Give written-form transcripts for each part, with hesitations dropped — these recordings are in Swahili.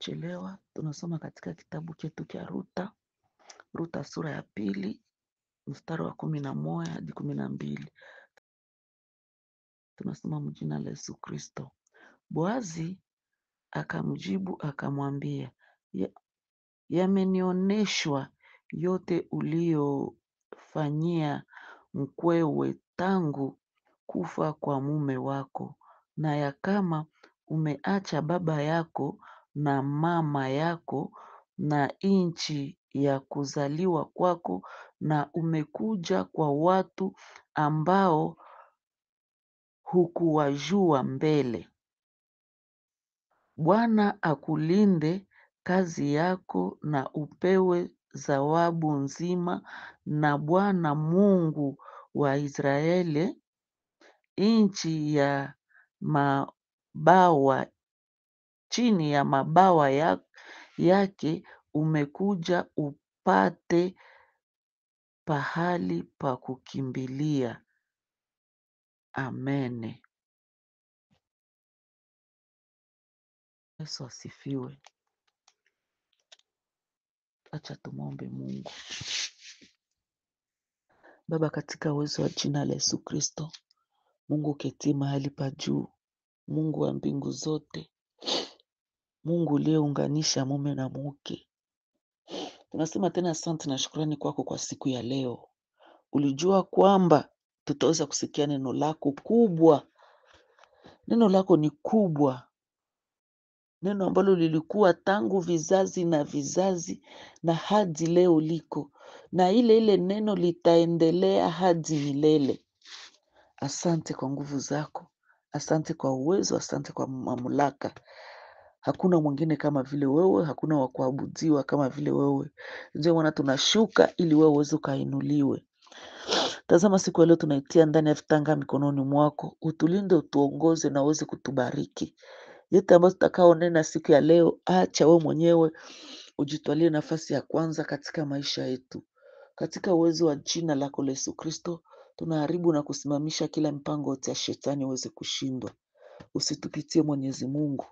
kuchelewa, tunasoma katika kitabu chetu cha Ruta, Ruta sura ya 2 mstari wa 11 hadi 12. Tunasoma mjina la Yesu Kristo. Boazi akamjibu akamwambia, yamenioneshwa yote uliyofanyia mkwewe tangu kufa kwa mume wako, na ya kama umeacha baba yako na mama yako na nchi ya kuzaliwa kwako, na umekuja kwa watu ambao hukuwajua mbele. Bwana akulinde kazi yako na upewe zawabu nzima na Bwana Mungu wa Israeli, nchi ya mabawa, chini ya mabawa yake umekuja upate pahali pa kukimbilia. Amene. Yesu asifiwe. Acha tumwombe Mungu. Baba, katika uwezo wa jina la Yesu Kristo, Mungu uketie mahali pa juu, Mungu wa mbingu zote, Mungu uliyeunganisha mume na mke, tunasema tena asante na shukrani kwako kwa siku ya leo. Ulijua kwamba tutaweza kusikia neno lako kubwa. Neno lako ni kubwa, neno ambalo lilikuwa tangu vizazi na vizazi na hadi leo liko, na ile ile neno litaendelea hadi milele. Asante kwa nguvu zako, asante kwa uwezo, asante kwa mamlaka. Hakuna mwingine kama vile wewe, hakuna wa kuabudiwa kama vile wewe. Ndio maana tunashuka ili wewe uweze ukainuliwe. Tazama siku ya leo tunaitia ndani ya vitanga mikononi mwako, utulinde, utuongoze na uweze kutubariki. Yote ambayo tutakaonena siku ya leo, acha wewe mwenyewe ujitwalie nafasi ya kwanza katika maisha yetu. Katika uwezo wa jina lako la Yesu Kristo, tunaharibu na kusimamisha kila mpango yote ya shetani uweze kushindwa. Usitupitie Mwenyezi Mungu,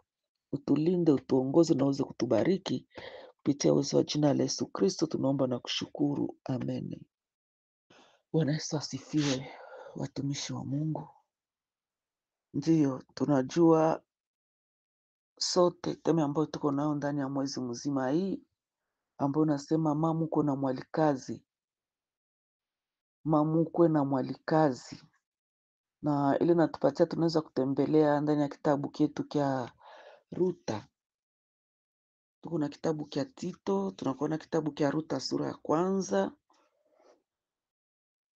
utulinde, utuongoze na uweze kutubariki. Kupitia uwezo wa jina la Yesu Kristo tunaomba na kushukuru. Amen. Bwana Yesu asifiwe, watumishi wa Mungu. Ndiyo, tunajua sote teme ambayo tuko nayo ndani ya mwezi mzima hii, ambayo nasema mamuko na mwalikazi, mamukwe na mwalikazi, na ile natupatia tunaweza kutembelea ndani ya kitabu chetu cha Ruta. Tuko na kitabu cha Tito, tunakuwa na kitabu cha Ruta sura ya kwanza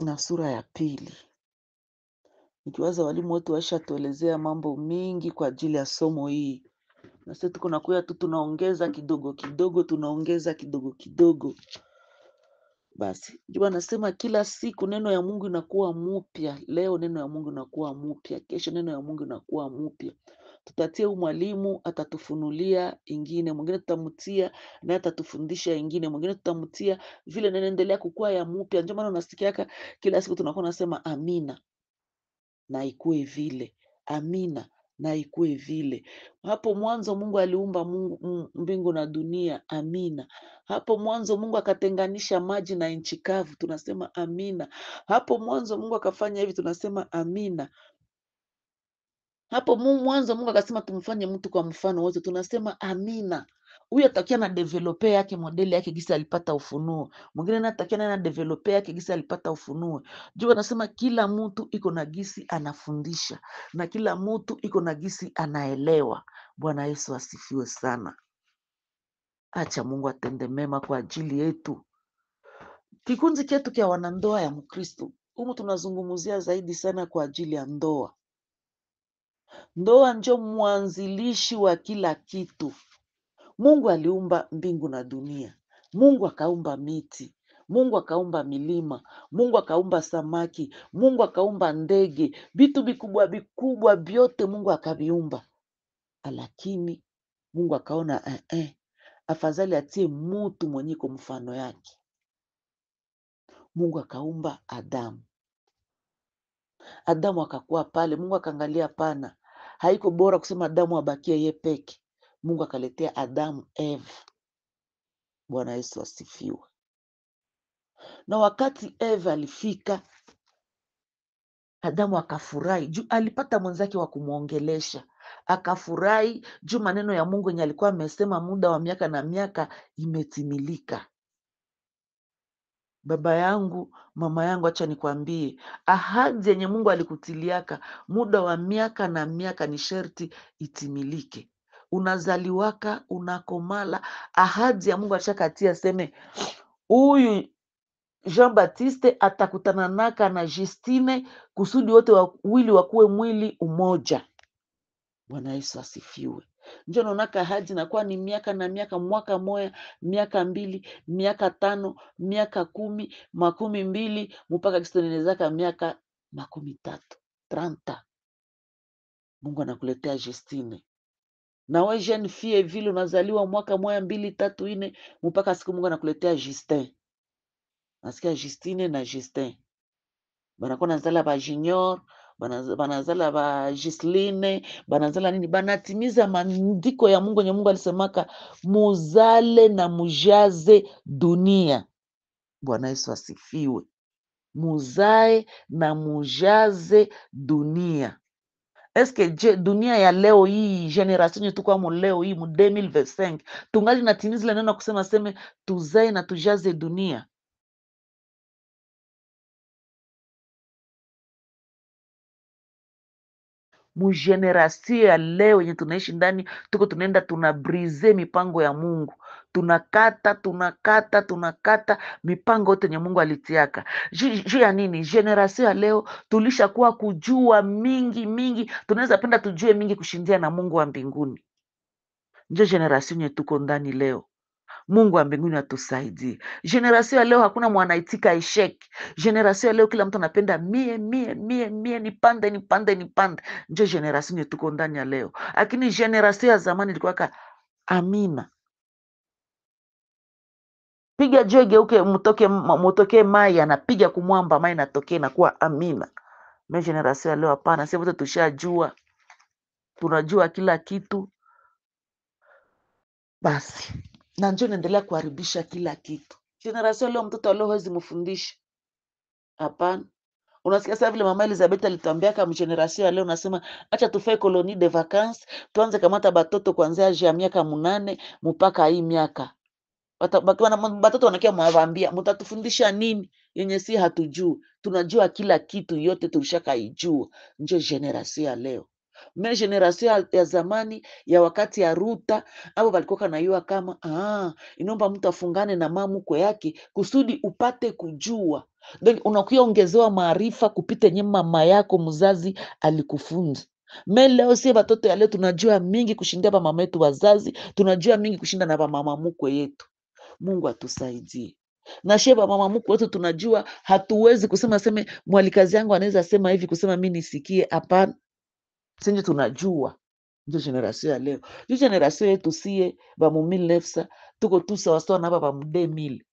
na sura ya 2. Nikiwaza walimu wetu waishatuelezea mambo mingi kwa ajili ya somo hii, na sisi tuko nakuya tu tunaongeza kidogo kidogo, tunaongeza kidogo kidogo. Basi Juma anasema kila siku neno ya Mungu inakuwa mupya. Leo neno ya Mungu inakuwa mupya, kesho neno ya Mungu inakuwa mupya. Tutatia huyu mwalimu atatufunulia ingine, mwingine tutamtia naye atatufundisha ingine, mwingine tutamtia vile, na inaendelea kukua ya mupya. Ndio maana unasikiaka kila siku tunakuwa nasema amina na ikue vile, amina na ikue vile. Hapo mwanzo Mungu aliumba Mungu mbingu na dunia, amina. Hapo mwanzo Mungu akatenganisha maji na nchi kavu, tunasema amina. Hapo mwanzo Mungu akafanya hivi, tunasema amina. Hapo mwanzo Mungu akasema tumfanye mtu kwa mfano wote, tunasema amina. Huyu atakia na developer yake modeli yake gisi alipata ufunuo, mwingine naye atakia na developer yake gisi alipata ufunuo. Juu anasema kila mtu iko na gisi anafundisha na kila mtu iko na gisi anaelewa. Bwana Yesu asifiwe sana. Acha Mungu atende mema kwa ajili yetu. Kikundi chetu kia wanandoa ya Mkristo, humu tunazungumzia zaidi sana kwa ajili ya ndoa. Ndoa ndio mwanzilishi wa kila kitu. Mungu aliumba mbingu na dunia. Mungu akaumba miti, Mungu akaumba milima, Mungu akaumba samaki, Mungu akaumba ndege, vitu vikubwa vikubwa vyote Mungu akaviumba. Lakini Mungu akaona afadhali atie mtu mwenye kwa mfano yake. Mungu akaumba Adamu. Adamu akakuwa pale, Mungu akaangalia pana. Haiko bora kusema Adamu abakie yeye peke. Mungu akaletea Adamu Eve. Bwana Yesu asifiwe. Na wakati Eve alifika, Adamu akafurahi juu alipata mwenzake wa kumwongelesha. Akafurahi juu maneno ya Mungu yenye alikuwa amesema muda wa miaka na miaka imetimilika. Baba yangu, mama yangu, acha nikwambie, ahadi yenye Mungu alikutiliaka muda wa miaka na miaka ni sherti itimilike. Unazaliwaka, unakomala, ahadi ya Mungu alishakatia aseme huyu Jean Baptiste atakutana naka na Justine kusudi wote wawili wakuwe mwili umoja. Bwana Yesu asifiwe. Njo naonaka ahadi inakuwa ni miaka na miaka, mwaka moya, miaka 2, miaka 5, miaka 10, 20, mpaka Kristo nenezaka miaka 30, 30. Mungu anakuletea Justine. Na we jeune fille vile unazaliwa mwaka moya, 2, 3, 4, mpaka siku Mungu anakuletea Justin. Nasikia Justine na Justin. Banakuwa nazala ba Junior, banazala ba Gisline, banazala nini? Banatimiza maandiko ya Mungu yenye Mungu alisemaka muzale na mujaze dunia. Bwana Yesu asifiwe. Muzae na mujaze dunia. Eske je, dunia ya leo hii, generation yetu kwa mu leo hii mu 2025, tungali natimiza ile neno kusema seme tuzae na tujaze dunia? Mu generation ya leo yenye tunaishi ndani, tuko tunaenda tuna brise mipango ya Mungu. Tunakata, tunakata, tunakata mipango yote yenye Mungu alitiaka. Juu ya nini? Generation ya leo tulishakuwa kujua mingi mingi, tunaweza penda tujue mingi kushindia na Mungu wa mbinguni. Ndio generation yetu tuko ndani leo. Mungu wa mbinguni atusaidie. Generation ya leo hakuna mwanaitika eshek. Generation ya leo kila mtu anapenda mie, mie, mie, mie, nipande, nipande, nipande. Ndio generation yetu tuko ndani ya leo. Lakini generation ya zamani ilikuwa ka amina. Piga jiwe geuke mtoke mai, anapiga kumwamba mai natokee na kuwa amina. Me generation ya leo hapana, sisi wote tushajua. Tunajua kila kitu. Basi na njoo naendelea kuharibisha kila kitu. Generation leo mtoto leo hawezi mfundisha. Hapana. Unasikia sasa vile mama Elizabeth alituambia kama generation ya leo, nasema acha tufae colonie de vacances, tuanze kamata batoto kuanzia age ya miaka 8 mpaka hii miaka. Batoto wanakia mwawaambia mtatufundisha nini yenye si hatujui. Tunajua kila kitu, yote tulishakaijua. Ndio generation ya leo. Me generation ya zamani ya wakati ya Ruta, hapo walikuwa kanayua kama, inaomba mtu afungane na mamukwe yake kusudi upate kujua. Donc unakuwa ongezewa maarifa kupita nye mama yako mzazi alikufunza. Me leo si watoto ya leo tunajua mingi kushinda ba mama yetu wazazi, tunajua mingi kushinda na ba mama mkwe yetu. Mungu atusaidie. Na sheba mama mkwe wetu tunajua hatuwezi kusema seme mwalikazi yangu anaweza sema hivi kusema mimi nisikie, hapana. Sisi tunajua. Ndio generation ya leo. Ndio generation yetu sie ba mu mille neuf cents, tuko tu sawa sawa na ba mu deux mille.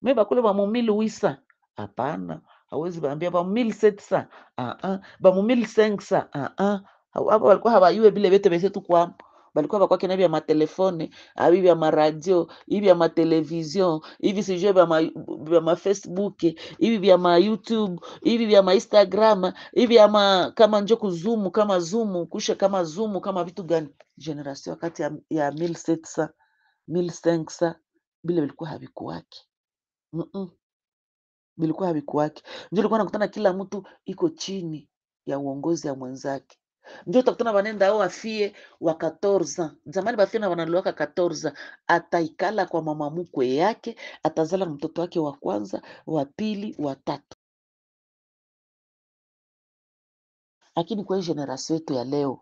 Me ba kule ba mu mille huit cents. Hapana, hawezi baambia ba mu mille sept cents. Ah ah, ba mu mille cinq cents. Ah ah. Hapo walikuwa hawajui vile vitu vyetu tu kwa balikuwa bakwake na vya matelefone, abi vya maradio, hivi vya matelevision, hivi sijui vya ma Facebook, hivi vya ma YouTube, hivi vya ma Instagram, hivi vya ma, kama njo kuzoom, kama Zoom, kusha kama Zoom, kama vitu gani. Generation wakati ya mille sept cents, mille cinq cents, bile vilikuwa havikuwake. Bilikuwa havikuwake. Njo ulikuwa unakutana kila mtu iko chini ya uongozi ya mwenzake. Ndio utakutana wanenda au afie wa 14 ans. Zamani bafie na wanaliwaka 14 ans. Ataikala kwa mama mkwe yake, atazala mtoto wake wa kwanza, wa pili, wa tatu. Lakini kwa hii generation yetu ya leo,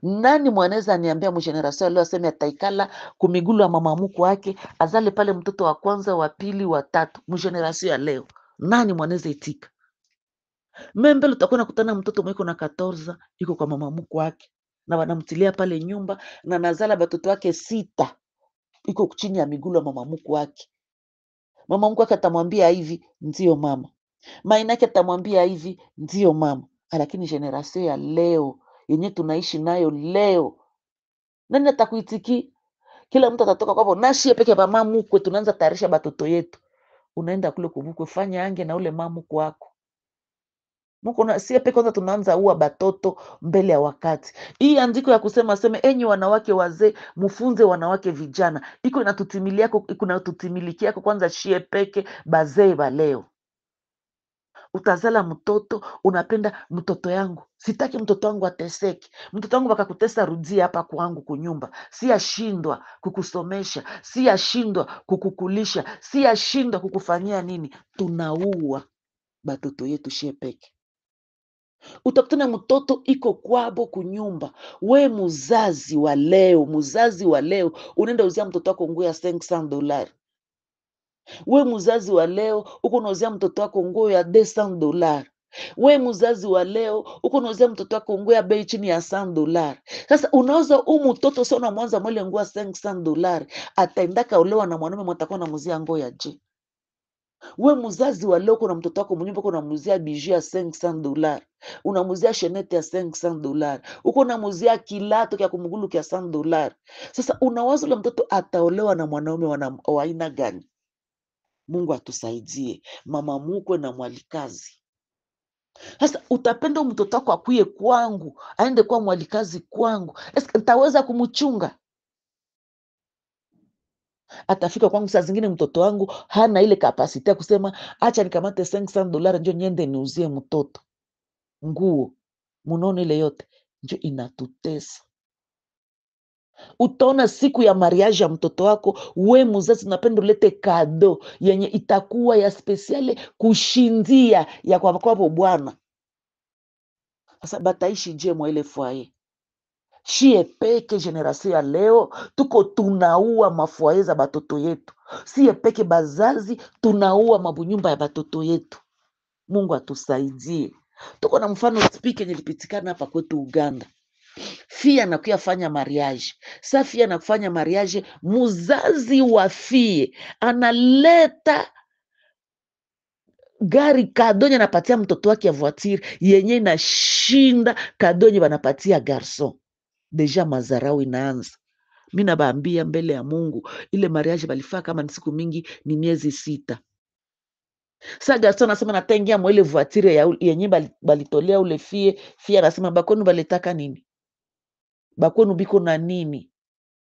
nani mwanaweza niambia mu generation ya leo aseme ataikala kumigulu ya mama mkwe wake, azale pale mtoto wa kwanza, wa pili, wa tatu mu generation ya leo? Nani mwanaweza itika? Mbele utakuwa unakutana mtoto mwiko na 14 yuko kwa mama mkwe wake na wanamtilia pale nyumba na nazala batoto wake 6 iko chini ya miguu ya mama mkwe wake. Mama mkwe wake atamwambia hivi, ndio mama. Maina yake atamwambia hivi, ndio mama. Lakini generation ya leo yenye tunaishi nayo leo, Nani atakuitikia? Kila mtu atatoka kwapo, nashie peke ba mamukwe, tunaanza tayarisha batoto yetu. Unaenda kule kubukwe, fanya ange na ule mamukwe wako. Muko na sie peke kwanza tunaanza ua batoto mbele ya wakati. Hii andiko ya kusema seme enyi wanawake wazee mufunze wanawake vijana, iko inatutimiliako, iko inatutimilikiako kwanza shie peke bazee ba leo. Utazala mtoto, unapenda mtoto yangu, sitaki mtoto wangu ateseke. Mtoto wangu bakakutesa, rudia hapa kwangu kunyumba. Si ashindwa kukusomesha, si ashindwa kukukulisha, si ashindwa kukufanyia nini. Tunaua batoto yetu shie peke. Utakutana mtoto iko kwabo kunyumba. We muzazi wa leo, muzazi wa leo unaenda uzia mtoto wako nguo ya $500. We muzazi wa leo uko unauzia mtoto wako nguo ya $200. We muzazi wa leo uko unauzia mtoto wako nguo ya bei chini ya $100. Sasa unauza huyu mtoto sio unamwanza mwele nguo ya $500, ataendaka olewa na mwanaume mtakuwa unamuzia nguo ya je? We muzazi wa leo kuna mtoto wako mnyumba uko unamuzia bijou ya $500, unamuzia chenete ya $500, uko unamuzia kilato kya kumgulu kya $100. Sasa unawaza ule mtoto ataolewa na mwanaume wa aina gani? Mungu atusaidie, mama mukwe na mwalikazi. Sasa utapenda mtoto wako akuye kwangu, aende kwa mwalikazi kwangu, eske nitaweza kumchunga? Atafika kwangu saa zingine mtoto wangu hana ile kapasiti ya kusema acha nikamate $500 njo niende niuzie mtoto nguo. Munaona ile yote njo inatutesa. Utaona siku ya mariage ya mtoto wako, we muzazi unapenda ulete kado yenye itakuwa ya spesiale kushindia ya kwa kwabo bwana. Sasa bataishi je mwa ile foyer? Shie peke generation ya leo tuko tunaua mafoyer za batoto yetu. Sie peke bazazi tunaua mabunyumba ya batoto yetu. Mungu atusaidie. Tuko na mfano speak yenye ilipitikana hapa kwetu Uganda. Fia anakuya fanya mariage. Sa fia anakufanya mariage, muzazi wa fie analeta gari kadonye anapatia mtoto wake ya voiture yenye inashinda kadonye wanapatia garçon. Deja mazarau inaanza. Mimi nabaambia mbele ya Mungu, ile mariage balifaa kama ni siku mingi ni miezi 6. Sa garçon anasema nataingia mwa ile voiture yenye balitolea ule fie. Fie anasema bakonu balitaka nini? Bakonu biko na nini?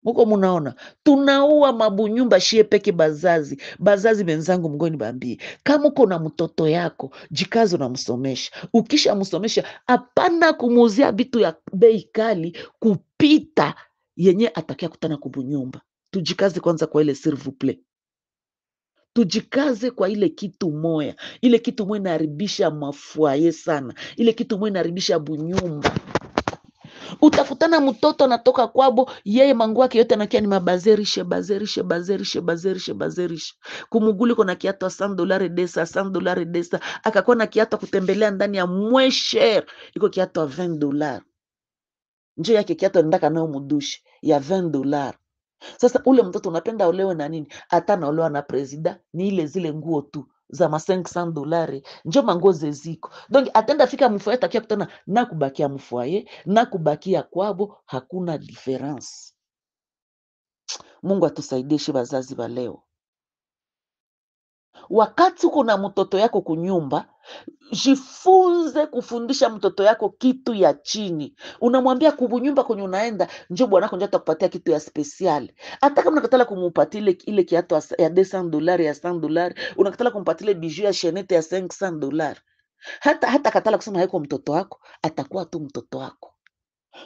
Muko munaona tunaua mabunyumba shie peke bazazi. Bazazi wenzangu mgoni baambie, kama uko na mtoto yako jikaze unamsomesha. Ukishamsomesha hapana kumuuzia vitu ya bei kali kupita yenye atakia kutana kubunyumba. Tujikaze kwanza kwa ile s'il vous plaît. Tujikaze kwa ile kitu moya. Ile kitu moya inaharibisha mafuaye sana. Ile kitu moya inaharibisha bunyumba. Utakutana mtoto anatoka kwabo, yeye mangu yake yote anakia ni mabazerishe, bazerishe, bazerishe, bazerishe, bazerishe. Kumuguli kona kiatu $100 desa, $100 desa. Akakuwa na kiatu kutembelea ndani ya mwesher, iko kiatu ya $20. Njo yake kiatu ndaka nayo mudushi ya $20. Sasa ule mtoto unapenda olewe na nini? Hata na olewa na presida ni ile zile nguo tu za ma $500 njo manguo zeziko. Donc atenda fika mfoyer takia kutana na kubakia mfoyer na kubakia kwabo, hakuna difference. Mungu atusaidie shi bazazi ba leo. Wakati uko na mtoto yako kunyumba, jifunze kufundisha mtoto yako kitu ya chini. Unamwambia kubunyumba kwenye unaenda, njoo bwanako njoo atakupatia kitu ya special. Hata kama unakatala kumupatia ile kiatu ya $200, ya $100, unakatala kumpatia ile bijou ya chaînette ya $500. Hata katala kusema haiko mtoto wako, atakuwa tu mtoto wako.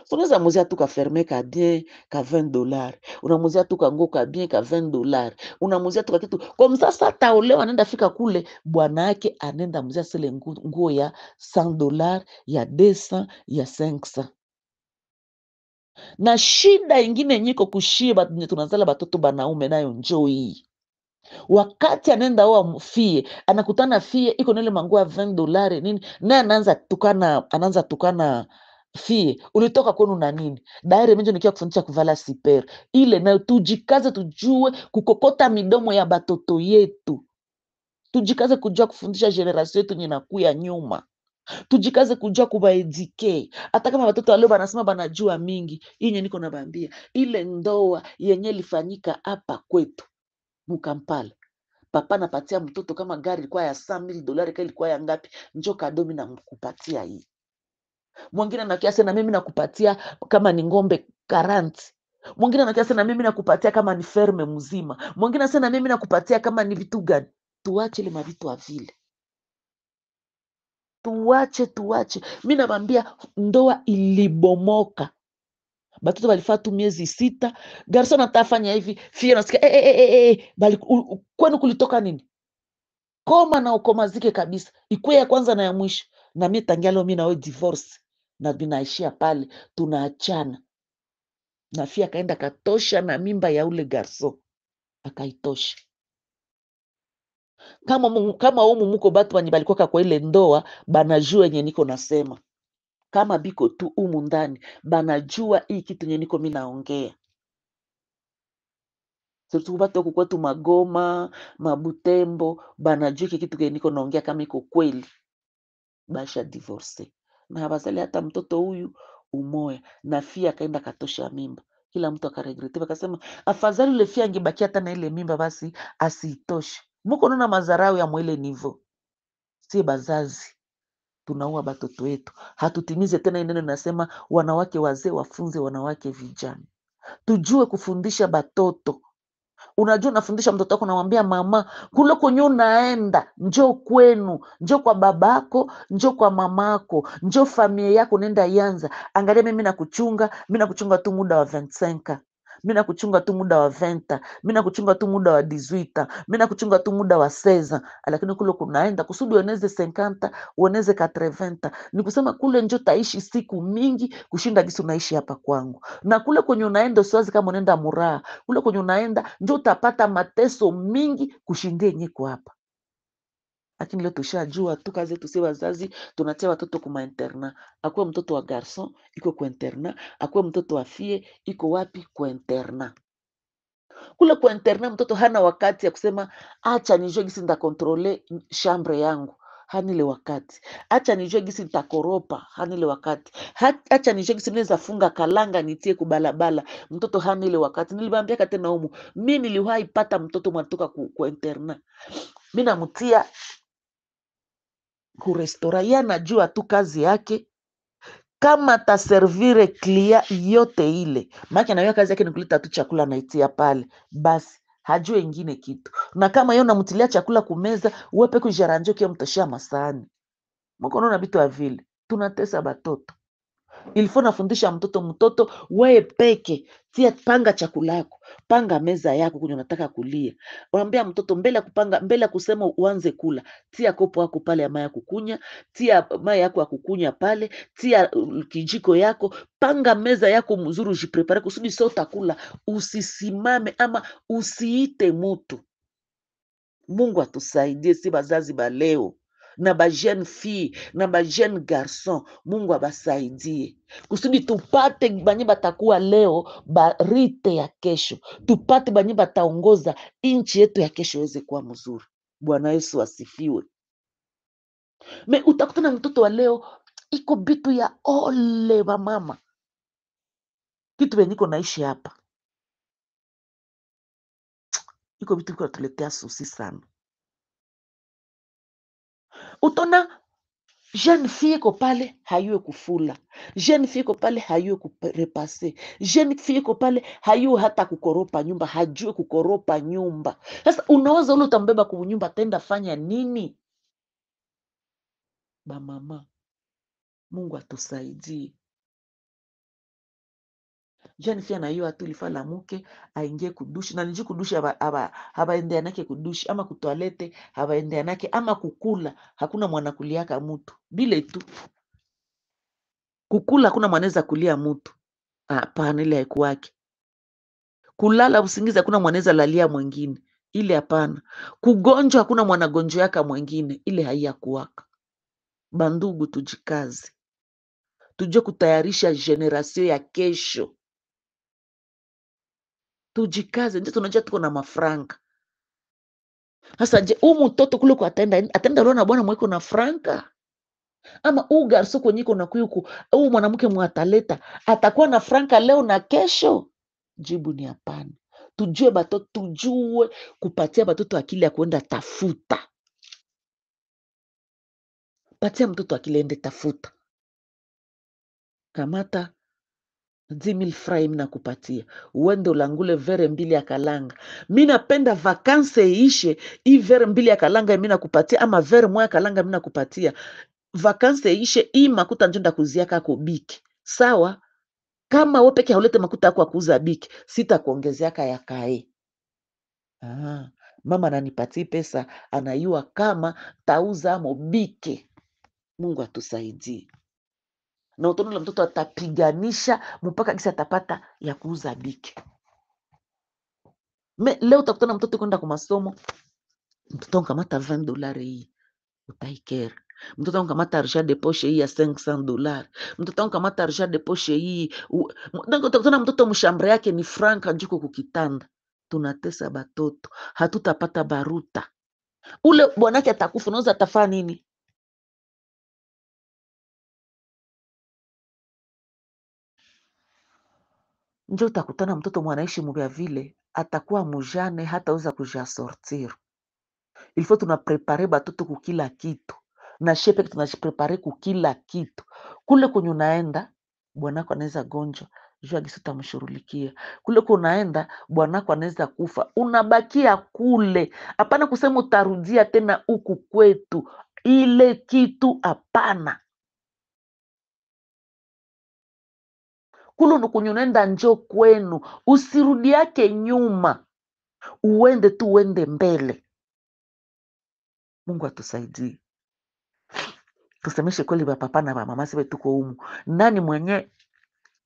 So, unaweza muzia tu ka ferme ka bien ka $20, unamuzia tu ka nguo ka bien ka $20, unamuzia tu ka kitu. Kwa msasa ataolewa, anaenda fika kule bwana yake anaenda muzia sile nguo ya $100, ya 200, ya 500. Na shida ingine nyiko kushie tunazala batoto banaume nayo njoo hii. Wakati anaenda oa fie, anakutana fie iko nile manguo ya $20 nini, naye anaanza tukana fie, ulitoka kwenu na nini? Daire mimi nikia kufundisha kuvala siper. Ile nayo tujikaze tujue kukokota midomo ya batoto yetu. Tujikaze kujua kufundisha generation yetu inakuya nyuma. Tujikaze kujua kubaéduquer. Hata kama watoto waleo banasema banajua mingi, inye niko nabambia, ile ndoa yenye lifanyika hapa kwetu Mukampala, papa napatia mtoto kama gari ilikuwa ya $100,000, ka ilikuwa ya ngapi, njo cadeau mimi nakupatia hii. Mwingine anakia sema mimi nakupatia kama ni ng'ombe 40. Mwingine anakia sema mimi nakupatia kama ni ferme mzima. Mwingine anasema mimi nakupatia kama ni vitu gani. Tuache ile mavitu ya vile. Tuache, tuache. Mimi nabambia ndoa ilibomoka. Batoto balifaa tu miezi 6. Garçon atafanya hivi, fille anasikia, bali, kwenu kulitoka nini? Koma na ukomazike kabisa. Ikuwe ya kwanza na ya mwisho. Na mimi tangia leo mimi na wewe divorce. Na binaishia pale, tunaachana. Na fille akaenda katosha na mimba ya ule garçon. Akaitosha. Kama kama umu muko batu wenye balikuwa kwa ile ndoa, banajua yenye niko nasema. Kama biko tu umu ndani, banajua hii kitu yenye niko mimi naongea. Surtout batu wako kwetu Magoma, Mabutembo, banajua hiki kitu kenye niko naongea kama iko kweli. Basha divorce. Na habazali hata mtoto huyu umoya. Na fille akaenda katosha mimba. Kila mtu akaregrete, akasema afadhali ule fille angebakia hata na ile mimba basi asiitoshe. Muko naona madharau ya mwele nivo. Si bazazi tunaua batoto wetu. Hatutimize tena neno linasema wanawake wazee wafunze wanawake vijana. Tujue kufundisha batoto. Unajua unafundisha mtoto wako, unamwambia mama, kule kwenye unaenda njoo kwenu, njoo kwa babako, njoo kwa mamako, njoo familia yako nenda ianza. Angalia mimi nakuchunga, mimi nakuchunga tu muda wa 25. Mimi nakuchunga tu muda wa 20, mimi nakuchunga tu muda wa 18, mimi nakuchunga tu muda wa 16. Lakini kule kunaenda kusudi ueneze 50, ueneze 80. Ni kusema kule njoo taishi siku mingi kushinda gisi unaishi hapa kwangu. Na kule kwenye unaenda usiwazi kama unaenda muraha. Kule kwenye unaenda njoo utapata mateso mingi kushindia yenye kwa hapa. Lakini leo tushajua tu kazi yetu si wazazi, tunatia watoto kuma internat. Akuwe mtoto wa garçon iko kwa internat, akuwe mtoto wa fille iko wapi? Kwa internat. Kule kwa internat mtoto hana wakati ya kusema acha nijue gisi nitacontrôler chambre yangu. Hana ile wakati. Acha nijue gisi nitakoropa, hana ile wakati. Acha nijue gisi naweza funga kalanga nitie kubalabala. Mtoto hana ile wakati. Nilibambia tena humu, mimi niliwahi pata mtoto mwatoka ku internat. Mimi namtia ku restaurant, yeye anajua tu kazi yake kama ataservir client yote ile, maana anajua kazi yake ni kuleta tu chakula anaitia pale, basi hajui ingine kitu. Na kama yeye unamtilia chakula kumeza, wewe peke ujiarrange kia mtoshia masahani. Mko unaona vitu vya vile, tunatesa batoto. Il faut nafundisha mtoto, mtoto wewe peke tia, panga chakula yako, panga meza yako kwenye unataka kulia. Unaambia mtoto mbele ya kupanga, mbele ya kusema uanze kula, tia kopo yako pale ya maji ya kukunya, tia maji yako ya kukunya pale, tia kijiko yako, panga meza yako mzuri, ujiprépare kusudi sio utakula, usisimame ama usiite mutu. Mungu atusaidie si bazazi ba leo na ba jeune fille na ba jeune garçon, Mungu abasaidie kusudi tupate banye batakuwa leo barite ya kesho, tupate banye bataongoza inchi yetu ya kesho iweze kuwa mzuri. Bwana Yesu asifiwe. Me utakutana mtoto wa leo iko bitu ya ole wa mama, kitu benye niko naishi hapa iko vitu viko natuletea souci sana. Utona jeune fille iko pale hayue kufula, jeune fille iko pale hayue kurepasser, jeune fille iko pale hayue hata kukoropa nyumba, hajue kukoropa nyumba. Sasa unaweza ule utambeba kwa nyumba tenda fanya nini? Ba mama, Mungu atusaidie. Jeune fille anayua tu ilifaa lamuke aingie kudushi na niji kudushi habaendeanake kudushi ama kutoilette habaendeanake ama kukula, hakuna mwana kuliaka mutu bile tu kukula, hakuna mwanaweza kulia mutu. Hapana, ile haikuwake. Kulala usingizi hakuna mwanaweza lalia mwingine, ile hapana. Kugonjwa hakuna mwanagonjwa yaka mwingine, ile haiyakuwaka. Bandugu, tujikaze, tujue kutayarisha génération ya kesho. Tujikaze, ndio tunajua tuko na mafranka. Sasa je, huyu mtoto kule kwa ataenda olewa na bwana mweko na franka? Ama huu garso kwenye iko na kuyuku, huu mwanamke mwataleta atakuwa na franka leo na kesho? Jibu ni hapana. Tujue batoto, tujue kupatia batoto akili ya kuenda tafuta. Patia mtoto akili ende tafuta. Kamata 10,000 francs na kupatia uende ulangule vere mbili ya kalanga. Mi napenda vakanse iishe, hii vere mbili ya kalanga mi nakupatia, ama vere moja ya kalanga mi nakupatia. Vakanse iishe, hii makuta njo ndakuziaka ko biki. Sawa? Kama wewe peke haulete makuta yako ya kuuza biki, sitakuongezeaka ya kae. Mama ananipatia pesa, anayua kama tauza mobike. Mungu atusaidie. Na utaona ule mtoto atapiganisha mpaka kisa atapata ya kuuza biki. Me, leo utakutana mtoto kwenda kwa masomo, mtoto ankamata vingt dollars hii, utaikera. Mtoto ankamata argent de poche hii ya cinq cents dollars. Mtoto ankamata argent de poche hii, donc utakutana mtoto mshambre yake ni franka njuko kukitanda. Tunatesa batoto, hatutapata baruta. Ule bwanake atakufa, unaweza atafanya nini? Njo utakutana mtoto mwanaishi mubya vile, atakuwa mujane, hataweza kujasortir. Il faut tuna prepare batoto kukila kitu. Na shepe tunajiprepare kukila kitu. Kule kwenye unaenda, bwanako anaweza gonjwa, jua gisi utamshughulikia. Kule kwenye unaenda, bwanako anaweza kufa. Unabakia kule. Hapana kusema utarudia tena huku kwetu. Ile kitu hapana. Kule kwenye unaenda njo kwenu. Usirudiake nyuma. Uende tu, uende mbele. Mungu atusaidie. Tusemeshe kweli ba papa na ba mama sibe tuko humu. Nani mwenye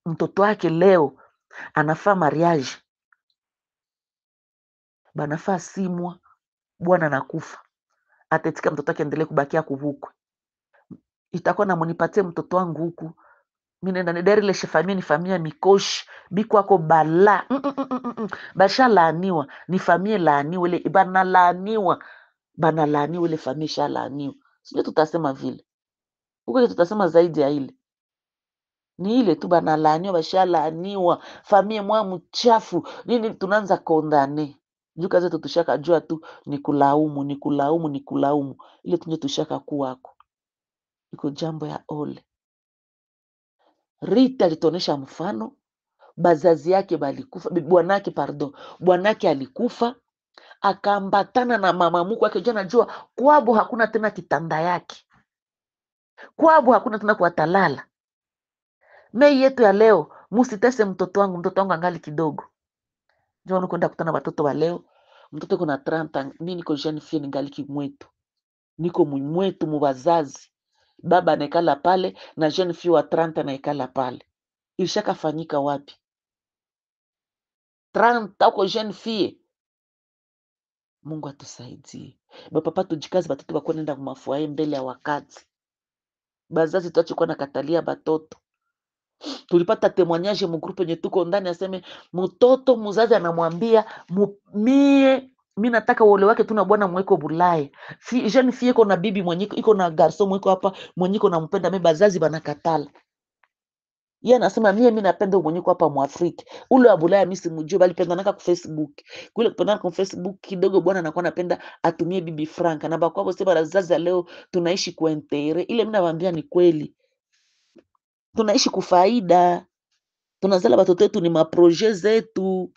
mtoto wake leo anafaa mariage? Banafaa simwa, bwana anakufa. Atetika mtoto wake endelee kubakia kuvukwe. Itakuwa na munipatie mtoto wangu huku. Mimi nenda ni dari le familia ni familia mikoshi, bikwako bala. Basha laaniwa, ni familia laaniwa ile, bana laaniwa. Bana laaniwa ile familia sha laaniwa. Sio tutasema vile. Huko tutasema zaidi ya ile. Ni ile tu bana laaniwa, basha laaniwa. Familia mwa mchafu. Nini tunaanza kondane. Juu kazi yetu tushaka jua tu ni kulaumu, ni kulaumu, ni kulaumu. Ile tunje tushaka kuwako. Iko jambo ya ole. Rita alituonesha mfano, bazazi yake balikufa, bwanake pardon, bwanake alikufa, akaambatana na mama mkwe wake. Jana najua kwabo hakuna tena kitanda yake. Kwabo hakuna tena kuatalala. Mei yetu ya leo, musitese mtoto wangu, mtoto wangu angali kidogo. Njoo unakwenda kukutana watoto wa leo, mtoto kuna 30, mimi niko jeune fille ningali kimwetu. Niko mwetu mubazazi. Baba anaikala pale na jeune fille wa 30 anaikala pale. Ilishakafanyika wapi? 30 uko jeune fille. Mungu atusaidie. Ba papa tujikaze batoto bakwe nenda kumafuaye mbele ya wakati. Bazazi tuache kuwa nakatalia batoto. Tulipata témoignage mu groupe yenye tuko ndani, aseme mtoto mzazi anamwambia mie mi nataka uole wake tu na bwana mweko Bulaya. Fi, jeune fille iko na bibi mwenye iko na garçon mweko hapa mwenye iko nampenda, me bazazi banakatala. Yeye anasema mie mi napenda mwenye iko hapa Mwafrika. Ule wa Bulaya mi simjui, bali pendanaka ku Facebook. Kule kupendana ku Facebook kidogo bwana anakuwa anapenda atumie bibi Franka. Na bakwabo sema bazazi leo tunaishi kwa intérêt. Ile mimi nawaambia ni kweli. Tunaishi kufaida. Tunazala watoto wetu ni maprojet zetu.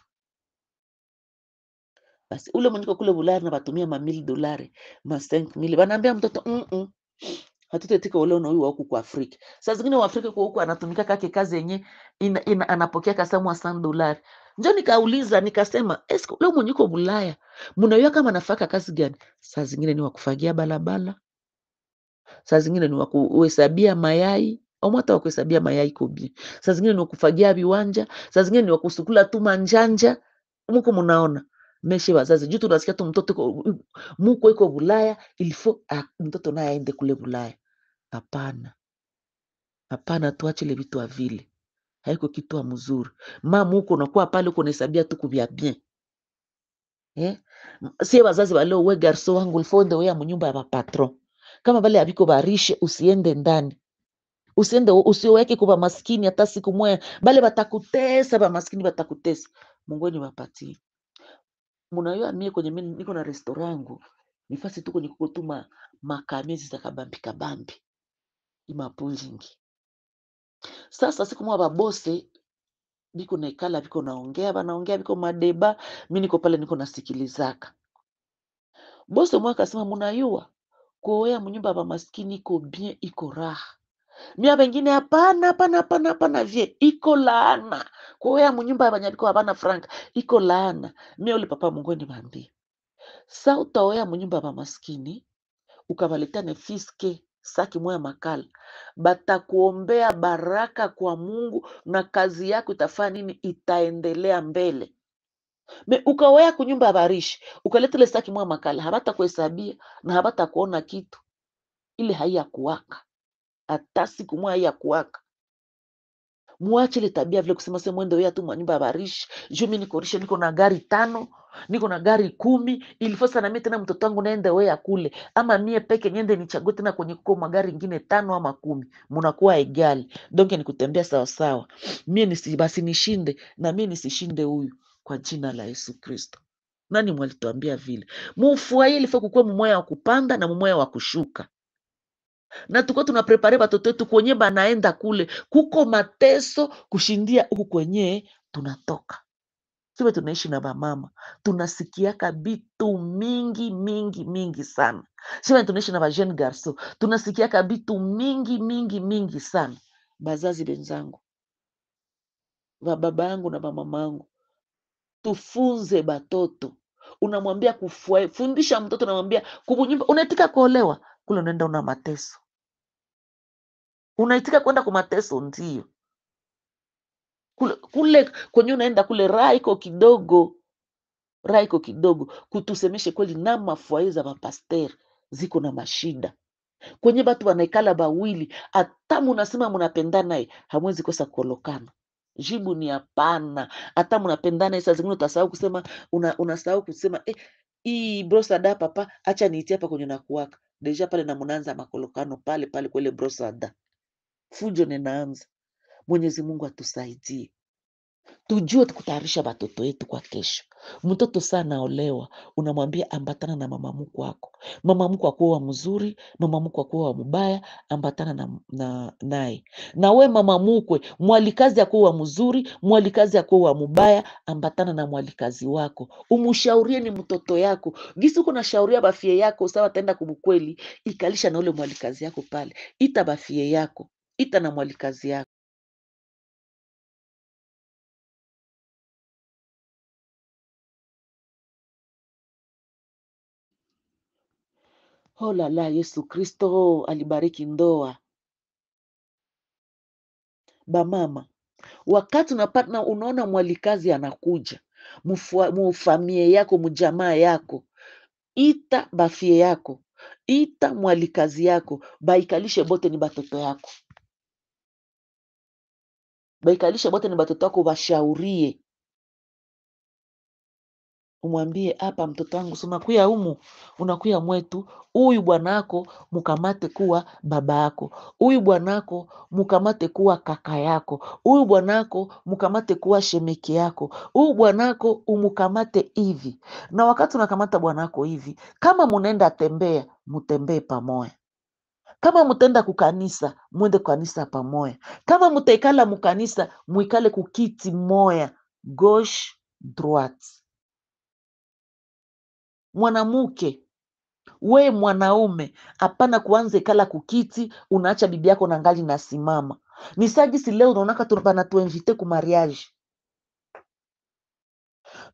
Basi ule mwenye kule Bulaya na batumia ma mille dollars, ma cinq mille. Banaambia mtoto, Hatutetika ule unaoiwa huku kwa Afrika. Saa zingine wa Afrika kwa huku anatumika kake kazi yenye anapokea kasamu wa cent dollars. Njo nikauliza nikasema, eske ule mwenye uko Bulaya mnajua kama anafaka kazi gani? Saa zingine ni wa kufagia balabala. Saa zingine ni wa kuhesabia mayai. Au hata wa kuhesabia mayai kobi. Saa zingine ni wa kufagia viwanja, saa zingine ni wa kusukula tu manjanja. Muko munaona. Meshe wazazi, juu tunasikia tu mtoto muko iko Bulaya, il faut mtoto naye aende kule Bulaya. Hapana. Hapana, tuache ile vitu vile. Haiko kitu mzuri. Mama huko unakuwa pale uko unahesabia tu kubia bien. Sie wazazi wa leo, we garçon wangu, il faut ende wewe munyumba ya patron. Kama bale abiko barishe usiende ndani. Usiende, usiweke kwa maskini hata siku moja. Bale batakutesa, ba maskini batakutesa. Mungu ni wapatie. Munayua mie kwenye mimi niko na restaurangu. Nifasi tu kwenye kukutuma makamezi za kabambi kabambi. Imapulingi. Sasa siku moja babose biko naikala biko naongea, banaongea biko madeba, mimi niko pale niko nasikilizaka. Bose mwa akasema munayua kuoea mnyumba ba maskini iko bien, iko raha. Mia bengine hapana, hapana, hapana, hapana vie, iko laana. Kuoea mnyumba ba nyabiko hapana frank, iko laana. Mia ule papa Mungu ni bambi. Sa utaoea mnyumba ba maskini, ukabaletea ne fiske saki moya makala, batakuombea baraka kwa Mungu na kazi yako itafanya nini? Itaendelea mbele. Me ukaoea kunyumba barishi, ukaleta ile saki moya makala, habatakuhesabia na habatakuona kitu. Ile haiyakuwaka. Hata siku moja haiyakuwaka. Muache ile tabia vile kusema sema mwende wewe tu mwa nyumba barishi. Juu mimi niko rishe, niko na gari 5, niko na gari 10, ilifosa na mimi tena mtoto wangu naende wewe akule. Ama mie peke niende nichague tena kwenye kuko magari ingine 5 ama 10. Munakuwa egal. Donc ni kutembea sawa sawa. Mie nisi, basi nishinde na mie nisishinde huyu kwa jina la Yesu Kristo. Nani mwalituambia vile? Mufuaye ilifo kukua mumoya wa kupanda na mumoya wa kushuka. Na tuko tunaprepare batoto wetu kwenye banaenda kule. Kuko mateso kushindia huku kwenye tunatoka. Siwe tunaishi na bamama, tunasikiaka bitu mingi mingi mingi sana. Siwe tunaishi na ba jeune garçon, tunasikiaka bitu mingi mingi mingi sana. Bazazi benzangu, ba baba yangu na ba mama yangu, tufunze batoto. Unamwambia kufua, fundisha mtoto, unamwambia kubunyumba, unaitika kuolewa, kule unaenda una mateso. Unaitika kwenda kwa mateso ndio. Kule kwenye unaenda kule raha iko kidogo. Raha iko kidogo. Kutusemeshe kweli na mafuaye za mapasteur ziko na mashida. Kwenye batu wanaikala bawili, hata munasema munapendana naye, hamwezi kosa kuolokana. Jibu ni hapana. Hata munapendana, saa zingine utasahau kusema, unasahau kusema, hii brosada papa, acha niitie hapa kwenye nakuwaka. Deja pale na munaanza makolokano pale pale kwa ile brosada. Fujo ninaanza. Mwenyezi Mungu atusaidie. Tujue kutayarisha watoto wetu kwa kesho. Mtoto sana olewa, unamwambia ambatana na mama mkwe wako. Mama mkwe akuwa mzuri, mama mkwe akuwa mbaya, ambatana naye. Na we mama mkwe, mwalikazi akuwa mzuri, mwalikazi akuwa mbaya, ambatana na mwalikazi wako. Umshaurie ni mtoto yako. Gisi uko nashauria bafie yako, sawa ataenda kubukweli, ikalisha na ule mwalikazi yako pale. Ita bafie yako, ita na mwalikazi yako. Oh la la, Yesu Kristo alibariki ndoa. Ba mama, wakati unapata unaona mwalikazi anakuja, mufamie yako, mjamaa yako, ita bafie yako, ita mwalikazi yako, baikalishe bote ni batoto yako. Baikalishe bote ni batoto yako, bashaurie. Umwambie hapa mtoto wangu, si unakuya humu, unakuya mwetu, huyu bwanako mukamate kuwa baba yako, huyu bwanako mukamate kuwa kaka yako, huyu bwanako mukamate kuwa shemeki yako, huyu bwanako umukamate hivi. Na wakati unakamata bwanako hivi, kama munaenda tembea, mutembee pamoja. Kama mutaenda kukanisa, mwende kukanisa pamoja. Kama mutaikala mukanisa, muikale kukiti moya, gauche droite. Mwanamke, we mwanaume, hapana kuanza ikala kukiti, unaacha bibi yako na ngali nasimama. Ni sagisi leo unaonaka banatuinvite ku mariage.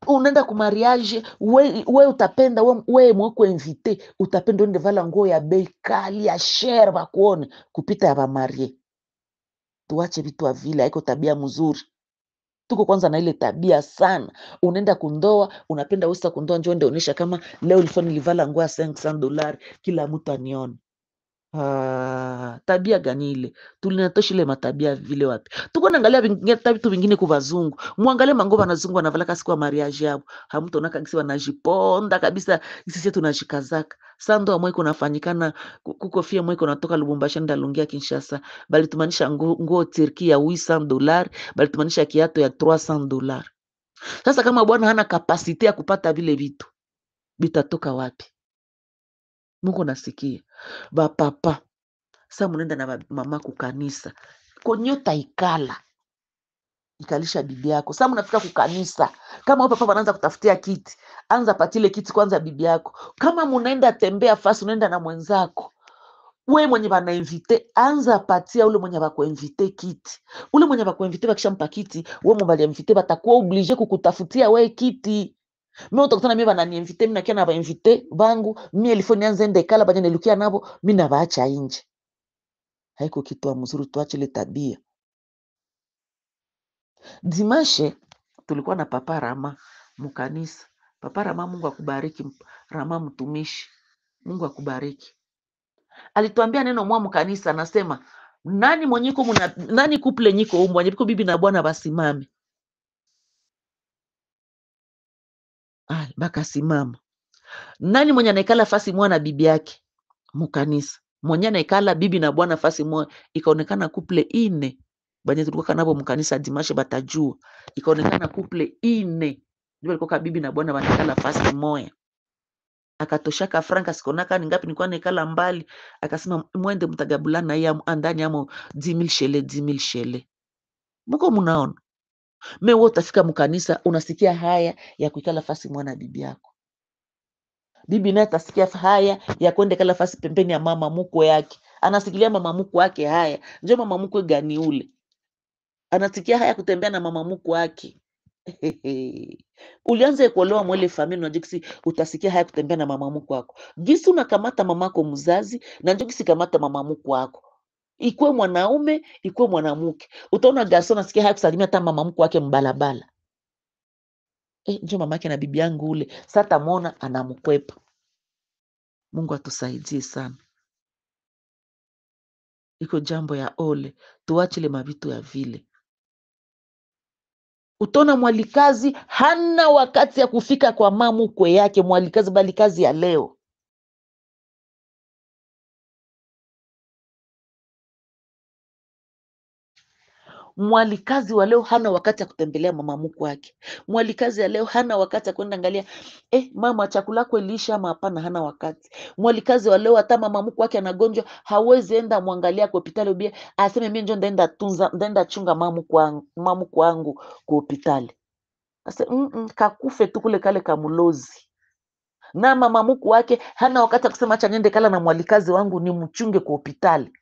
Unaenda ku mariage, we utapenda, we mwako invite, utapenda uende vala nguo ya bei kali, ya cher bakuone, kupita ya ba marie. Tuache vitu vile, haiko tabia mzuri. Tuko kwanza na ile tabia sana. Unaenda kundoa, unapenda usa kundoa, njoo ndio onesha kama leo nilikuwa nilivala nguo ya cinq cents dollars, kila mtu anione. Ah, tabia gani ile? Tulinatosha ile matabia vile wapi? Tuko naangalia vitu vingine kwa bazungu. Muangalie mango banazungu wanavalaka siku ya mariage yao. Hamtaona kabisa wanajiponda kabisa, sisi tunajikazaka. Sando amwe kunafanyikana kuko fia mwe kunatoka Lubumbashi ndalungia Kinshasa. Bali tumanisha nguo Turki ya $800, bali tumanisha kiato ya $300. Sasa kama bwana hana kapasite ya kupata vile vitu, bitatoka wapi? Mungu nasikia. Ba papa, sa munenda na mama kukanisa. Konyota ikala. Ikalisha bibi yako. Sa munafika kukanisa. Kama papa wanaanza kutafutia kiti, anza patile kiti kwanza bibi yako. Kama munaenda tembea fasi, unaenda na mwenzako. We mwenye bana invite, anza patia ule mwenye bakuinvite kiti. Ule mwenye bakuinvite bakishampa kiti, we mwenye bali invite batakuwa oblige kukutafutia we kiti. Mimi utakutana mimi bana niinvite, mimi nakia na ba invite bangu, mimi elifo nianze ende kala banya nilukia nabo, mimi nabaacha nje. Haiko kitu mzuri, tuache ile tabia. Dimanche tulikuwa na Papa Rama mukanisa. Papa Rama, Mungu akubariki. Rama mtumishi, Mungu akubariki. Alituambia neno mwa mkanisa, anasema nani mwenyeko muna, nani couple nyiko umu, mwenye biko bibi na bwana basimame. Ah, bakasimama. Nani mwenye anaikala fasi mwa na bibi yake mukanisa? Mwenye anaikala bibi na bwana fasi mwa, ikaonekana couple ine. Banye tulikuwa nabo mkanisa dimanche batajua. Ikaonekana couple ine. Ndio walikuwa bibi na bwana wanaikala fasi moya. Akatoshaka franka, sikonaka ni ngapi nilikuwa naikala mbali. Akasema mwende mtagabulana hii andani amo 10,000 shele, 10,000 shele. Mko munaona? Me wewe utafika mkanisa unasikia haya ya kuikala fasi mwana bibi yako. Bibi naye atasikia haya ya kwenda kala fasi pembeni ya mama mkwe yake. Anasikilia mama mkwe wake haya. Njoo mama mkwe gani ule? Anasikia haya kutembea na mama mkwe wake. Ulianza kuolewa mwele familia, unajua kisi utasikia haya kutembea na mama mkwe wako. Gisi unakamata mamako mzazi na njoo kisi kamata mama mkwe wako. Ikuwe mwanaume, ikuwe mwanamke. Utaona garson anasikia haya kusalimia hata mama mkwe wake mbalabala. Njoo mamake na bibi yangu ule. Sasa tamuona anamkwepa. Mungu atusaidie sana. Iko jambo ya ole, tuache ile mavitu ya vile. Utaona mwalikazi hana wakati ya kufika kwa mamukwe yake, mwalikazi bali kazi ya leo. Mwalikazi wa leo hana wakati ya kutembelea mama mkwe wake. Mwalikazi ya leo hana wakati ya kwenda angalia, mama chakula yako iliisha ama hapana, hana wakati. Mwalikazi wa leo hata mama mkwe wake anagonjwa hawezi enda muangalia kwa hospitali ubie aseme mimi ndio ndaenda tunza, ndaenda chunga mama mkwe wangu kwa hospitali. Ase, kakufe tu kule kale kamulozi. Na mama mkwe wake hana wakati ya kusema acha niende kala na mwalikazi wangu ni mchunge kwa hospitali.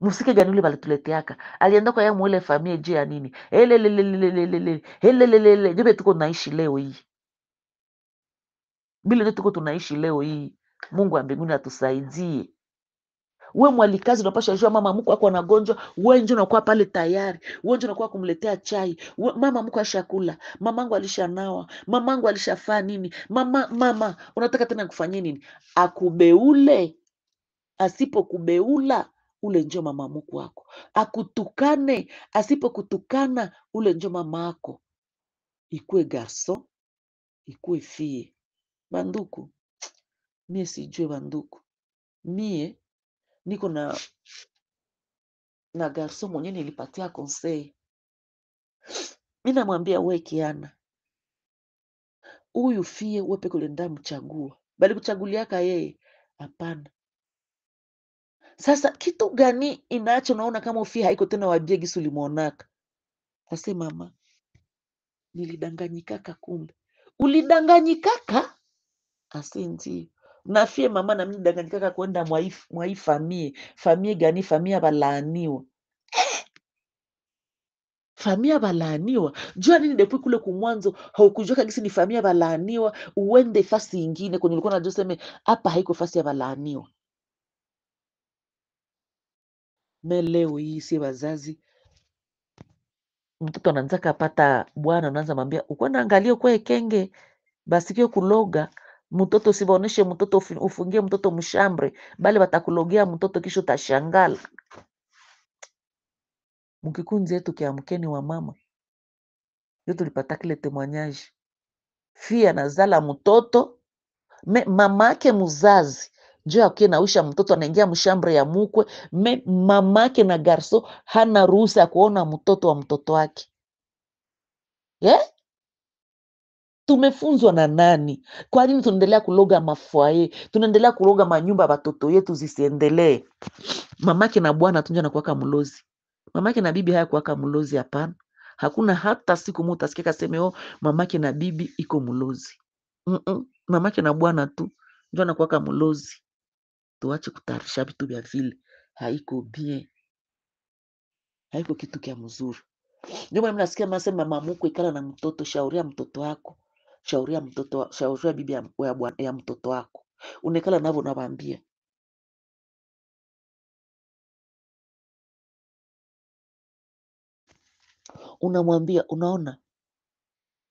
Musike gani ule balituleteaka. Alienda kwa yeye mwele familia je ya nini? Elelelelelelele. Elelelele. Ndibe tuko tunaishi leo hii. Bila ndio tuko tunaishi leo hii. Mungu wa mbinguni atusaidie. We mwalikazi unapaswa jua mama mkwe wako anagonjwa, we ndio unakuwa pale tayari. We ndio unakuwa kumletea chai. We, mama mkwe ashakula, mamangu alishanawa, mamangu alishafaa nini? Mama, mama, unataka tena kufanyia nini? Akubeule, asipokubeula ule njo mama mkwe wako. Akutukane, asipokutukana ule njo mama yako. Ikue garçon, ikue fille. Banduku, mie sijue banduku. Mie niko na garçon mwenye nilipatia conseil. Mimi namwambia we kiana, huyu fille wewe peke ulienda mchagua. Bali kuchaguliaka yeye? Hapana. Sasa kitu gani inacho naona kama ufie haiko tena wabie gisu ulimuonaka? Ase mama, nilidanganyikaka kumbe. Ulidanganyikaka? Ase ndio. Na fie mama na mimi nilidanganyikaka kwenda mwai famie. Famie gani? Famia balaaniwa. Famia balaaniwa. Jua nini depuis kule kumwanzo haukujua kabisa ni famia balaaniwa, uende fasi ingine kwenye ulikuwa unajua useme hapa haiko fasi ya balaaniwa. Me leo hii si wazazi, mtoto anaanza kapata bwana, anaanza mwambia uko naangalia kwa ekenge basikio kuloga, Mtoto sibaoneshe mtoto, ufungie mtoto mshambre, bali batakulogea mtoto kisha utashangala. Mkikunzi yetu kiamkeni wa mama, yo tulipata kile témoignage. Fia nazala mtoto, me mamake muzazi njo akie nawisha mtoto anaingia mshambre ya mukwe, me mamake na garso hana ruhusa ya kuona mtoto wa mtoto wake. Yeah? Tumefunzwa na nani? Kwa nini tunaendelea kuloga mafoyer? Tunaendelea kuloga manyumba ya batoto yetu zisiendelee? Mamake na bwana tunja na kuwaka mlozi. Mamake na bibi haya kuwaka mlozi, hapana. Hakuna hata siku moja utasikia kaseme oh, mamake na bibi iko mlozi. Mamake na bwana tu ndio anakuwaka mlozi. Tuache kutayarisha vitu vya vile. Haiko bien. Haiko kitu kia mzuri. Ndio maana mnasikia mnasema mama mkwe ikala na mtoto, shauria mtoto wako. Shauria mtoto, shauria bibi ya mtoto wako. Unekala navo unawaambia. Unamwambia unaona.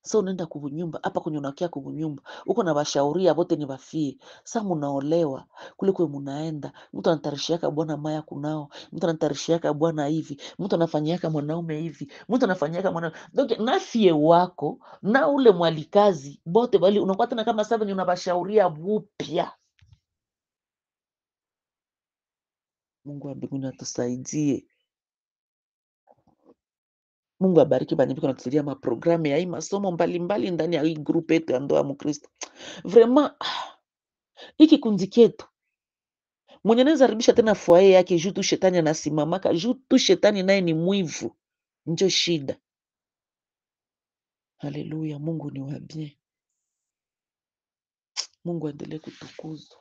So unaenda kubunyumba, hapa kwenye unakia kubunyumba, uko na bashauria wote ni bafie. Sa munaolewa, kule kwe munaenda, mtu anatarishiaka bwana maya kunao, mtu anatarishiaka bwana hivi, mtu anafanyiaka mwanaume hivi, mtu anafanyiaka mwanaume. Donc na fie wako na ule mwalikazi bote bali unakuwa tena kama sasa ni unabashauria upya. Mungu wa mbinguni atusaidie. Mungu abariki bani biko natulia ma programme ya hii masomo mbalimbali ndani ya hii groupe yetu ya ndoa ya Mkristo. Vraiment, hiki kundi chetu mwenye anaweza haribisha tena foyer yake juu tu shetani anasimamaka, juu tu shetani naye ni mwivu. Njo shida. Haleluya, Mungu ni wa bien. Mungu aendelee kutukuzwa.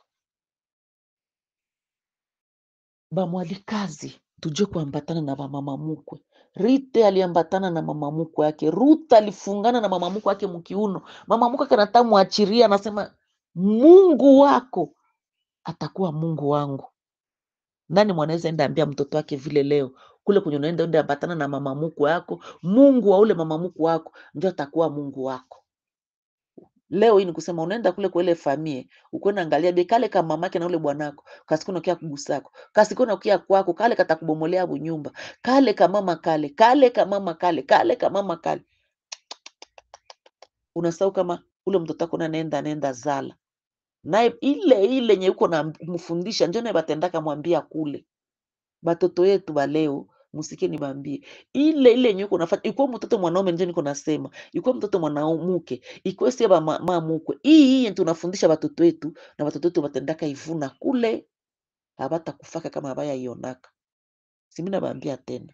Ba mwalikazi tujue kuambatana na mama mkwe. Rite aliambatana na mama mkwe yake. Ruth alifungana na mama mkwe yake mkiuno. Mama mkwe yake anataka muachiria, anasema Mungu wako atakuwa Mungu wangu. Nani mwanaweza enda ambia mtoto wake vile leo? Kule kwenye unaenda enda ambatana na mama mkwe yako, Mungu wa ule mama mkwe wako ndio atakuwa Mungu wako. Leo hii ni kusema unaenda kule kwa ile famie, ukwenda angalia be kale kama mamake na ule bwanako, kasiko nakia kugusako, kasiko nakia kwako, kale katakubomolea bunyumba, kale kama mama kale, kale kama mama kale, kale kama mama kale. Unasahau kama ule mtoto wako anaenda nenda zala. Naye ile ile yenye uko na mfundisha ndio naye batendaka mwambia kule. Batoto yetu ba leo musikie nibambie. Ile ile yenye uko nafanya, ikuwa mtoto mwanaume ndio niko nasema, ikuwa mtoto mwanamke, ikuwa sie ba mama mkwe. Hii hii tunafundisha batoto wetu na batoto wetu batendaka ivuna kule, habatakufaka kama habaya ionaka. Si mimi nabaambia tena.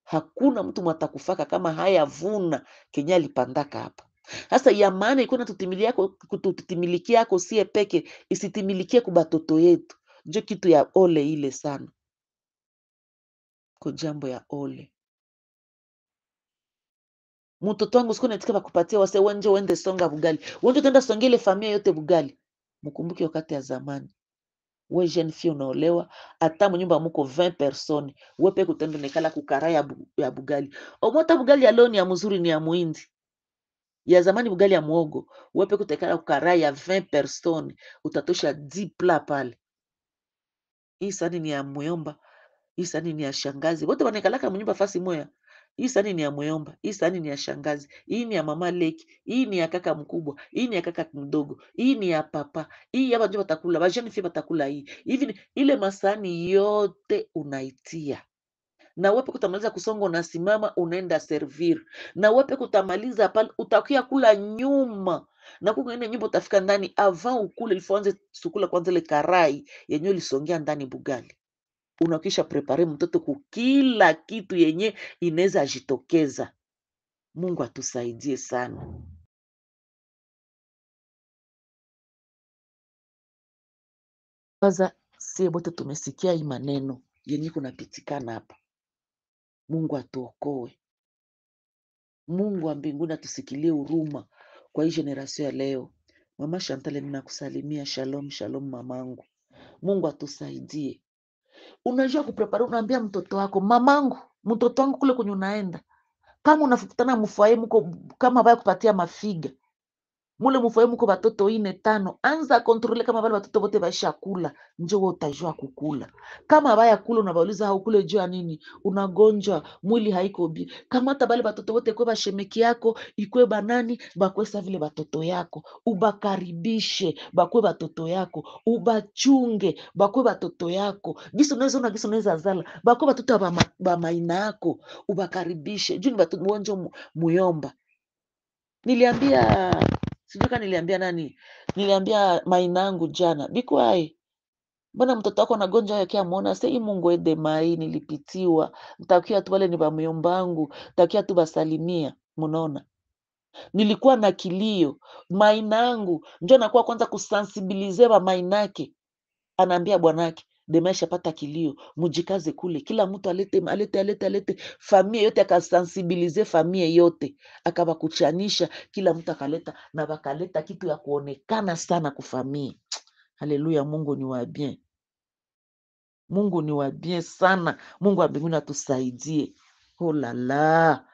Hakuna mtu mwatakufaka kama hayavuna kenye alipandaka hapa. Sasa ya maana iko natutimiliako, kututimilikia yako sie peke, isitimilikie ku batoto yetu. Njo kitu ya ole ile sana. Ko jambo ya ole. Mtoto wangu siku naitika bakupatia wase wenje wende songa bugali. Wenje utenda songa ile familia yote bugali. Mkumbuke wakati ya zamani. We jeune fille unaolewa, ata mnyumba muko 20 personnes. We peke utenda nekala kukara ya bugali. Omota bugali ya leo ni ya mzuri ni ya muhindi. Ya zamani bugali ya muogo. We peke utekala kukara ya 20 personnes. Utatosha 10 plats pale. Hii sani ni ya muyomba. Hii sani ni ya shangazi. Wote wanaekalaka mnyumba fasi moya. Hii sani ni ya muyomba, hii sani ni ya shangazi, hii ni ya mama Leki, hii ni ya kaka mkubwa, hii ni ya kaka mdogo, hii ni ya papa, hii hapa ndio batakula, ba jeune fille batakula hii. Hivi ni ile masani yote unaitia. Na wewe kutamaliza kusonga unasimama unaenda servir. Na wewe kutamaliza pale utakia kula nyuma. Na kuko ine nyumba utafika ndani avant ukule ilifo sukula kwanza ile karai yenyewe ilisongea ndani bugali. Unakisha prepare mtoto kukila kitu yenye inaweza jitokeza. Mungu atusaidie sana. Kwanza sie bote tumesikia hii maneno yenye kunapitikana hapa. Mungu atuokoe. Mungu wa mbinguni atusikilie huruma kwa hii generation ya leo. Mama Chantal, ninakusalimia. Shalom, shalom mamangu. Mungu atusaidie. Unajua kuprepare, unaambia mtoto wako, mamangu, mtoto wangu kule kwenye unaenda. Kama unafukutana mfoyer mko kama baya kupatia mafiga. Mule mufoye muko batoto 4 5, anza contrôler kama bale batoto bote baisha kula, njo wewe utajua kukula. Kama baya kula unabauliza haukule juu ya nini? Unagonjwa, mwili haiko bi. Kama hata bale batoto bote kwe bashemeki yako, ikwe banani, bakwe sa vile batoto yako, ubakaribishe, bakwe batoto yako, ubachunge, bakwe batoto yako. Gisi unaweza ona, gisi unaweza zala, bakwe batoto ba maina yako, ubakaribishe. Juu ni batoto mwonjo muyomba. Niliambia sijui kama niliambia nani, niliambia mainangu jana, bikwai mbona mtoto wako anagonjwa yake amuona sei Mungu ede mai nilipitiwa, nitakia tu wale ni ba muyombangu, nitakia tu basalimia. Munaona nilikuwa na kilio mainangu, njo nakuwa kwanza kusensibilize ba mainake, anaambia bwanake demesha pata kilio, mujikaze kule, kila mtu alete alete alete alete, familia yote akasensibilize familia yote, akabakuchanisha, kila mtu akaleta na bakaleta kitu ya kuonekana sana kufamia. Haleluya, Mungu ni wa bien, Mungu ni wa bien sana. Mungu wa mbinguni atusaidie. Oh la la,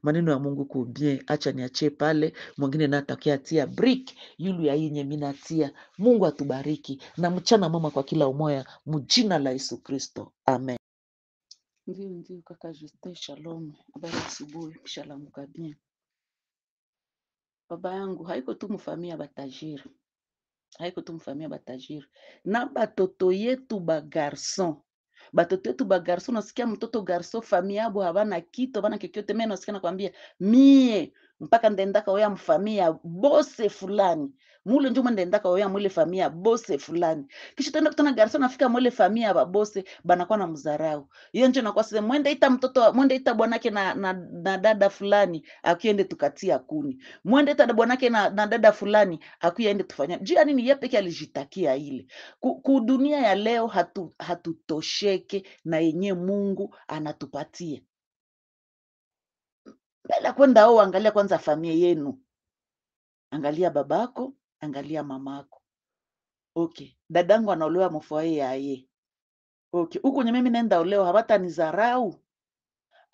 maneno ya Mungu ku bien. Acha niachie pale, mwingine na atakia tia brick yulu ya inye minatia. Mungu atubariki na mchana mama kwa kila umoya, mjina la Yesu Kristo, amen. Ndio, ndio kaka Justin, shalom. Habari asubuhi, shalamuka bien. Baba yangu haiko tu mfamia batajiri, haiko tu mfamia batajiri na batoto yetu ba garçon, batoto yetu ba garçon. Nasikia mtoto garçon famia yabo habana kitu, habana kikyote. Mimi nasikia nakwambia mie mpaka ndendaka oya mfamia bose fulani mule njo ndendaka oya mwile famia bose fulani, kisha tenda kutana garçon nafika mwile famia ba bose banakuwa na mzarau. Hiyo njo nakuwa sasa mwende ita mtoto, mwende ita bwanake na dada fulani akiende tukatia kuni, mwende ita bwanake na dada fulani akiende tufanya juu ya nini? Yeye peke alijitakia ile ku dunia ya leo. Hatutosheke na yenye Mungu anatupatia. Mbele kwenda au angalia kwanza familia yenu, angalia babako, angalia mamako. Okay, dadangu anaolewa mfoe yaye. Okay, huko nye mimi nenda olewa hawata nizarau.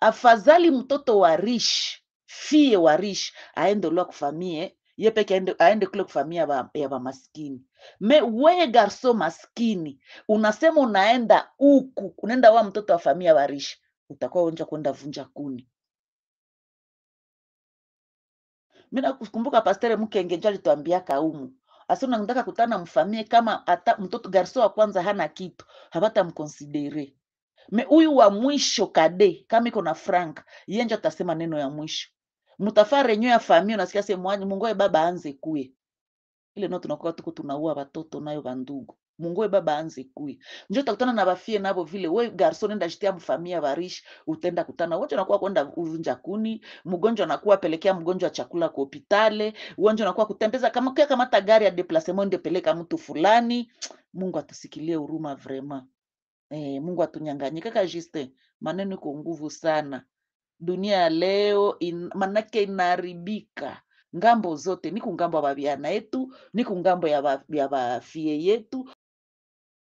Afadhali mtoto wa rich, fie wa rich aende olewa kufamie, ye peke aende kule kufamia ya ba maskini. Me wewe garso maskini, unasema unaenda huku, unaenda wa mtoto wa familia wa rich, utakuwa unja kwenda vunja kuni. Mimi nakumbuka pastere Mkenge njoo alituambia kaumu. Asa unataka kutana mfamie kama ata mtoto garso wa kwanza hana kitu, hawata mkonsidere. Me huyu wa mwisho kade kama iko na frank, yeye ndio atasema neno ya mwisho. Mutafaa renyo ya familia unasikia sema Mungu baba anze kuye. Ile ndio tunakuwa tuko tunaua watoto nayo bandugu. Mungu baba anze kuye. Njoo utakutana na bafie nabo vile wewe garso nenda jitia mfamia barish, utenda kutana wote unakuwa kwenda uvunja kuni, mgonjwa anakuwa pelekea mgonjwa chakula kwa hospitali, ugonjwa anakuwa kutembeza kama kia kama gari ya déplacement ndio peleka mtu fulani. Mungu atusikilie huruma vraiment. Mungu atunyanganye. Kaka Justin, maneno iko nguvu sana. Dunia leo manake inaharibika ngambo zote, ni kungambo ya babiana yetu, ni kungambo ya bafie yetu,